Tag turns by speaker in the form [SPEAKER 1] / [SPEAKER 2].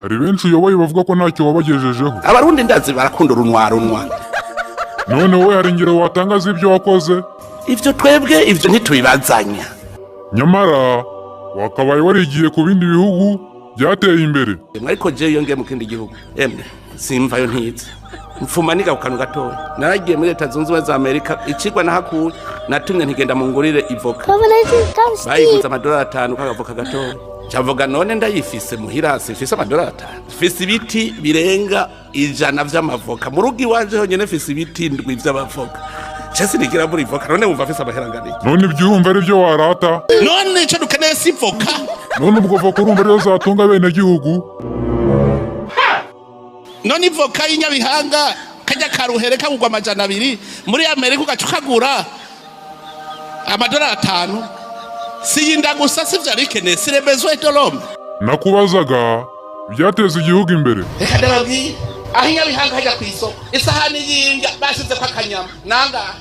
[SPEAKER 1] Hari benshi uyoboye bavuga ko ntacyo wabagejejeho.
[SPEAKER 2] Abarundi ndazi barakunda urunwa runwa.
[SPEAKER 1] None wowe hari ingero watanga z'ibyo wakoze?
[SPEAKER 2] Ivyo twebwe ivyo ntitubibazanya.
[SPEAKER 1] Nyamara wakabaye warigiye ku bindi bihugu byateye imbere.
[SPEAKER 2] Ariko jewe iyo ngiye mu kindi gihugu, emwe, simvayo ntize, mfuma niga ku kantu gatoya. Naragiye muri Leta Zunze Ubumwe za Amerika, icigwa nahakuye natumye ntigenda mu ngurire ivoka, bayiguze amadolari 5 k'akavoka gatoya. Cavuga none ndayifise muhira, simfise amadolari 5? Mfise ibiti birenga 100 vy'amavoka mu rugo iwanje honyene, mfise ibiti ndwi vy'amavoka. Ce sinigira muri ivoka, none wumva mfise amahera angana iki?
[SPEAKER 1] None ibyo urumva ari byo warata?
[SPEAKER 2] None ico dukeneye si ivoka?
[SPEAKER 1] None ubwo voka urumva ariyo zatunga bene gihugu?
[SPEAKER 2] None ivoka y'inyabihanga kajya karuhere kagurwa 200 muri Amerika, ugaca ukagura amadolari 5, si yinda gusa, si vyari bikeneye, si les besoins de l'homme.
[SPEAKER 1] Nakubazaga ibyateza igihugu imbere.
[SPEAKER 2] Reka ndababwire, aho inyabihanga hajya ku isoko, isahani y'indya bashizeko akanyama nangahe?